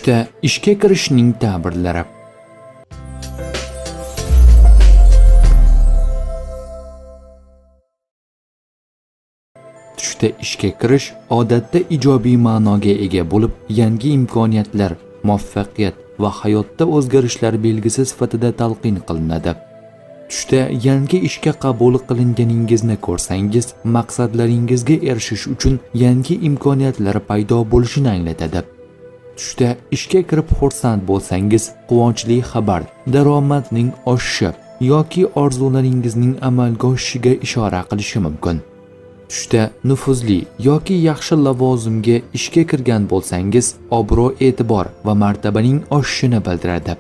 Tushda ishga kirishning ta'birlari. Tushda ishga kirish odatda ijobiy ma'noga ega bo'lib, yangi imkoniyatlar, muvaffaqiyat va hayotda o'zgarishlar belgisi sifatida talqin qilinadi. Tushda yangi ishga qabul qilinganingizni ko'rsangiz, maqsadlaringizga erishish uchun yangi imkoniyatlar paydo bo'lishini anglatadi. Tushda ishga kirib xursand bo'lsangiz, quvonchli xabar, daromadning oshishi yoki orzularingizning amalga oshishiga ishora qilishi mumkin. Tushda nufuzli yoki yaxshi lavozimga ishga kirgan bo'lsangiz, obro'-e'tibor va martabaning oshishini bildiradi.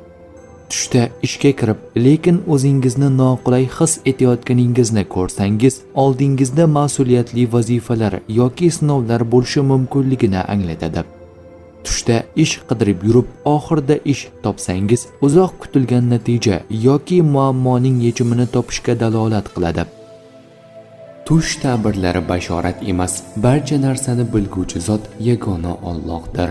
Tushda ishga kirib, lekin o'zingizni noqulay his etayotganingizni ko'rsangiz, oldingizda mas'uliyatli vazifalar yoki sinovlar bo'lishi mumkinligini anglatadi. Tushda ish qidirib yurib, oxirida ish topsangiz, uzoq kutilgan natija yoki muammoning yechimini topishga dalolat qiladi. Tush ta'birlari bashorat emas, barcha narsani bilguvchi zot yagona Allohdir.